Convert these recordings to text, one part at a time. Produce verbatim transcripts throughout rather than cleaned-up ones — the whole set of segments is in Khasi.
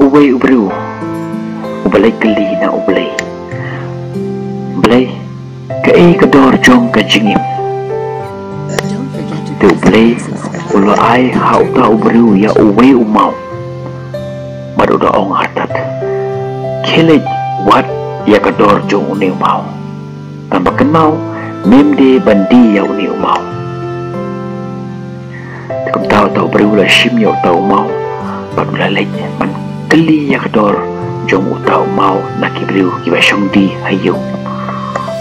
Uwei u briew uba leit kylli na U Blei: Blei, kaei ka dor jong ka jingim? Te U Blei u la ai ha uta u briew ïa uwei u maw, bad u da ong artat: Khie leit wad ïa ka dor jong une u maw, tang ba kynmaw, mem dei ban die ïa une u maw. Te kumta uta u briew u la shim ïa uta u maw, bad u la leit ban kylli ïa ka dor jong uta u maw na ki briew kiba shong die ha ïew.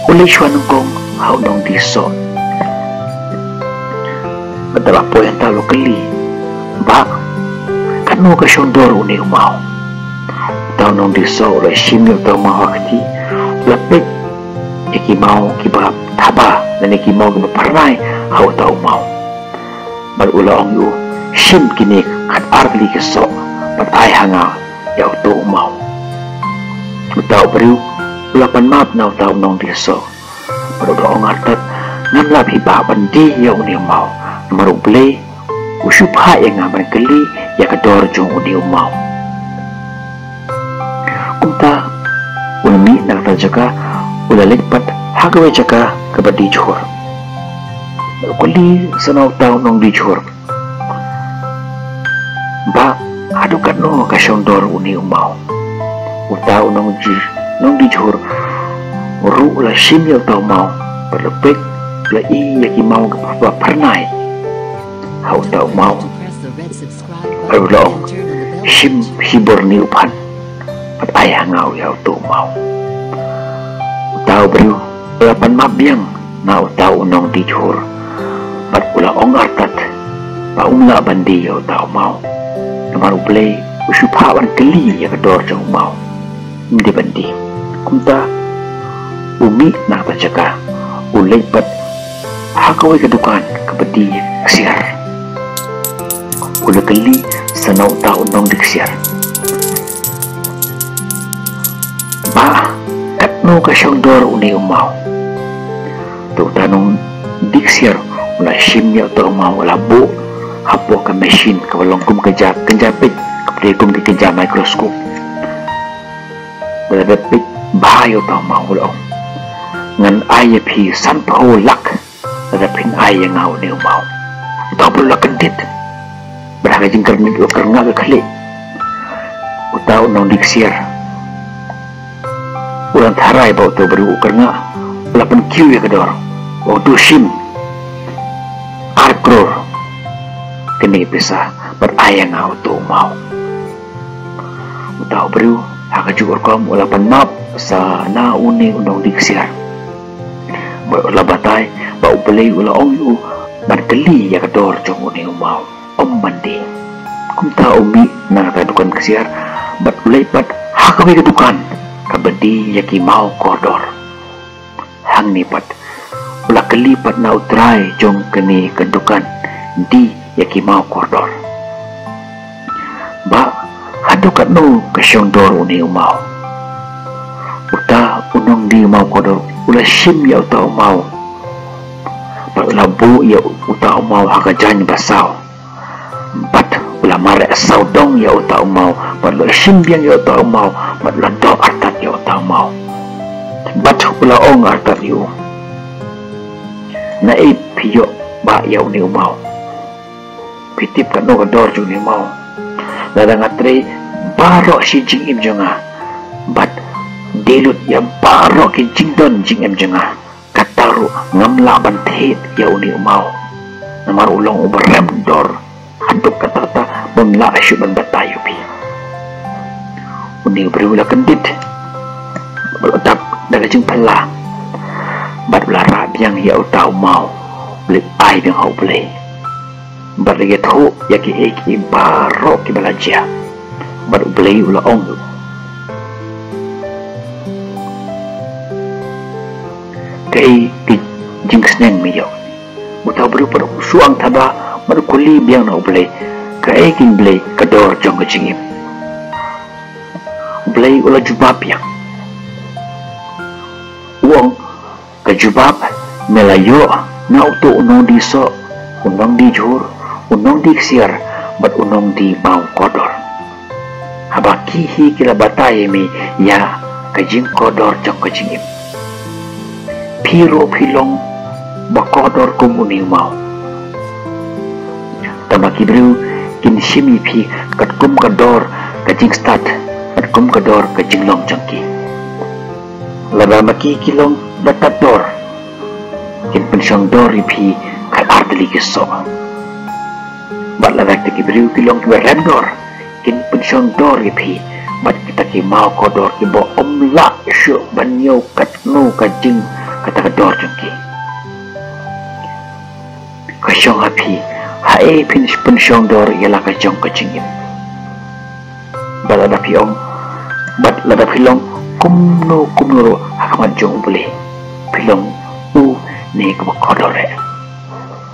U leit shuwa nyngkong ha u nongdie soh, bad da la poi hangta u la kylli: Bah, katno ka shong dor une u maw? Uta u nongdie soh u la shim ïa uta u maw ha kti, u la peit ïa ki maw kiba thaba lane ki maw kiba phyrnai ha uta u maw, bad u la ong ïa u: Shim kine khatar tylli ki soh bad ai ha nga ïa uta u maw. Uta u briew u la pan map na uta u nongdie soh, bad u la ong artat: Ngam lah phi bah ban die ïa une u maw, namar U Blei u shu phah ïa nga ban kylli ïa ka dor jong une u maw. Kumta u la mih na kata jaka, u la leit pat ha kawei jaka kaba die jhur. U kylli sa na uta u nongdie jhur: Bah, haduh katno ka shong dor une u maw? Uta u nongdie, nongdie jhur ruh u la shim ïa uta u maw, bad u la peit, u la i ïa ki maw kiba phyrnai ha uta u maw, bad u la ong: Shim shibor hynñiew phan bad ai ha nga ïa uta u maw. Uta u briew u la pan map biang na uta u nongdie jhur, bad u la ong artat ba um lah ban die ïa uta u maw, namar U Blei u shu phah ban kylli ïa ka dor jong u maw. Ym dei ban die. Kumta u mih na kata jaka, u leit pat ha kawei ka dukan kaba die ksiar. U la kylli sa na uta u nongdie ksiar: Bah, katno ka shong dor une u maw? Te uta u nongdie ksiar u la shim ïa uta u maw, u la buh hapoh ka machine kaba long kum ka ja, kynja peit, kaba dei kum ka kynja microscope. Bad lada peit bha ïa uta u maw, u la ong: Ngan ai ïa phi sanphew lak lada phin ai ïa nga une u maw. Uta u briew u la kyndit, bad ha ka jingkyndit u la kyrngah ka khlieh. Uta u nongdie ksiar u la tharai ba uta u briew u kyrngah, u la pynkiew ïa ka dor, u ong: To shim ar klur kane ka pisa bad ai ïa nga uta u maw. Uta u briew ha kajuh ka rukom u la pan map sa na une u nongdie ksiar, bad u la batai ba U Blei u la ong ïa u ban kylli ïa ka dor jong une u maw, ym ban die. Kumta u mih na kata ka dukan ksiar, bad u leit pat ha kawei ka dukan kaba die ïa ki maw kordor. Hangne pat u la kylli pat na u trai jong kane ka dukan die ïa ki maw kordor: Bah, haduh katno ka shong dor une u maw? Uta u nongdie maw kordor u la shim ïa uta u maw, bad u la buh ïa uta u maw ha ka jaiñ ba saw. Bad u la mareh sawdong ïa uta u maw, bad u la shim biang ïa uta u maw, bad u la doh artat ïa uta u maw. Bad u la ong artat ïa u: Naei phi ïoh bah ïa une u maw? Phi tip katno ka dor jong une u maw? Lada nga trei baroh shi jingim jong nga bad die lut ïa baroh ki jingdon jingem jong nga, kata ruh ngam lah ban thied ïa une u maw, namar u long uba rem dor haduh katta katta bym lah shuh ban batai ïa phi. Une u briew u la kyndit, bad u la dap da ka jingphylla, bad u la rah biang ïa uta u maw, u la ai biang ha U Blei, bad u la ïathuh ïa kiei kiei baroh kiba la jia, bad U Blei u la ong: Kaei ka jingsneng me ïoh? Uta u briew pat u shu ong thaba, bad u kylli biang na U Blei: Kaei keiñ Blei ka dor jong ka jingim? U Blei u la jubab biang, u ong: Ka jubab me la ïoh na uta u nongdie soh, u nongdie jhur, u nongdie ksiar, bad u nongdie maw kordor. Haba Ki hi ki la batai ïa me ïa ka jingkordor jong ka jingim. Phi ruh phi long ba kordor kum une u maw. Tangba ki briew kin shim ïa phi katkum ka dor ka jingstad, katkum ka dor ka jinglong jong ki. Lada ma ki ki long ba tad dor, kin pynshong dor ïa phi khatar tylli ki soh. Bad lada kita ki briew ki long kiba rem dor, kin pynshong dor ïa phi bad kita ki maw kordor kiba ym lah shuh ban ñiew katno ka jing kata ka dor jong ki. Ka shong ha phi, haei phin pynshong dor ïa la ka jong ka jingim. Bad lada phi ong, bad lada phi long kumno kumno ruh ha khmat jong U Blei, phi long une kaba kordor eh.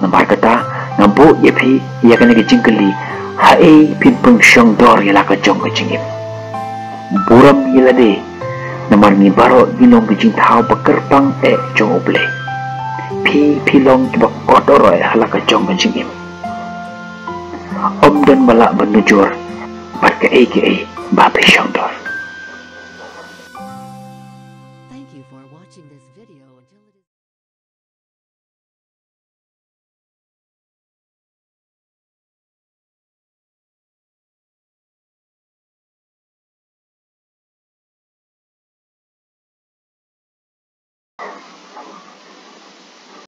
Namar kata, nga buh ïa phi ïa kane ka jingkylli, haei phin pynshong dor ïa la ka jong ka jingim. Burom ïa lade, namar ngi baroh ngi long ka jingthaw ba kyrpang eh jong U Blei. Phi phi long kiba kordor eh ha la ka jong ka jingim. Ym don ba lah ban nujor bad kaei kaei ba phi shong dor. Thank you for watching this video until it is